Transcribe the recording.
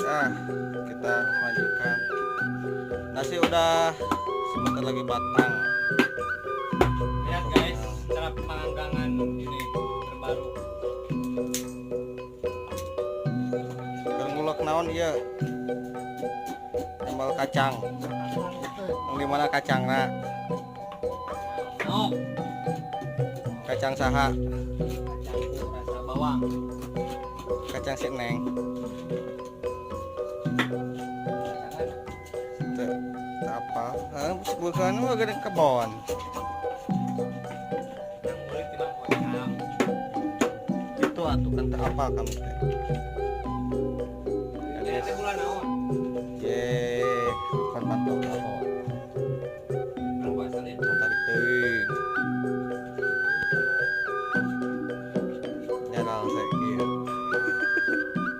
Nah, kita melanjutkan. Nasi udah sebentar lagi matang. Lihat guys, cara pemanggangan ini terbaru. Keur ngulek naon ieu? Sambal kacang. Yang di mana kacangna? Oh, Kacang saha? Kacangku rasa bawang. Kacang si Neng. Kacangan. Teu teu apa? Eh, bukan mah gede kebon. Yang murid tidak pocong. Itu atuh kan teu apa kamu teh.